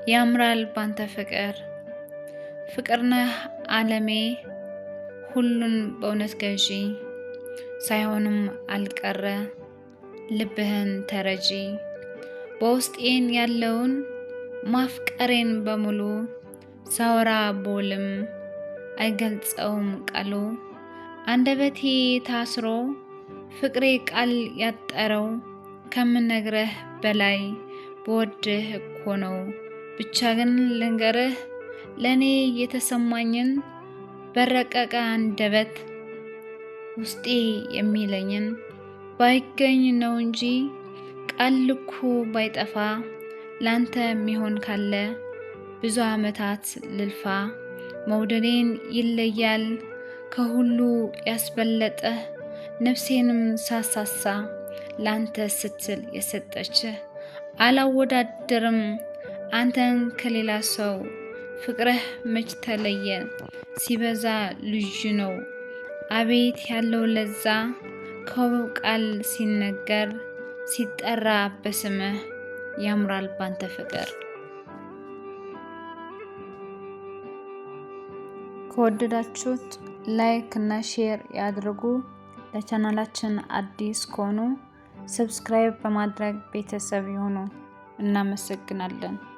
ያምራል ባንተ ፍቅር። ፍቅርነህ ዓለሜ ሁሉን በእውነት ገዢ፣ ሳይሆንም አልቀረ ልብህን ተረጂ። በውስጤን ያለውን ማፍቀሬን በሙሉ ሳወራ ቦልም አይገልጸውም ቃሉ። አንደበቴ ታስሮ ፍቅሬ ቃል ያጠረው ከምነግረህ በላይ በወድህ እኮ ነው። ብቻ ግን ልንገርህ ለእኔ የተሰማኝን በረቀቀ አንደበት ውስጤ የሚለኝን፣ ባይገኝ ነው እንጂ ቃል ልኩ ባይጠፋ ላንተ የሚሆን ካለ ብዙ ዓመታት ልልፋ። መውደዴን ይለያል ከሁሉ ያስበለጠህ፣ ነፍሴንም ሳሳሳ ላንተ ስትል የሰጠችህ። አላወዳድርም አንተን ከሌላ ሰው፣ ፍቅርህ መች ተለየ ሲበዛ ልዩ ነው። አቤት ያለው ለዛ ከውብ ቃል ሲነገር ሲጠራ በስምህ፣ ያምራል ባንተ ፍቅር። ከወደዳችሁት like እና share ያድርጉ። ለቻናላችን አዲስ ከሆኑ subscribe በማድረግ ቤተሰብ ይሁኑ። እናመሰግናለን።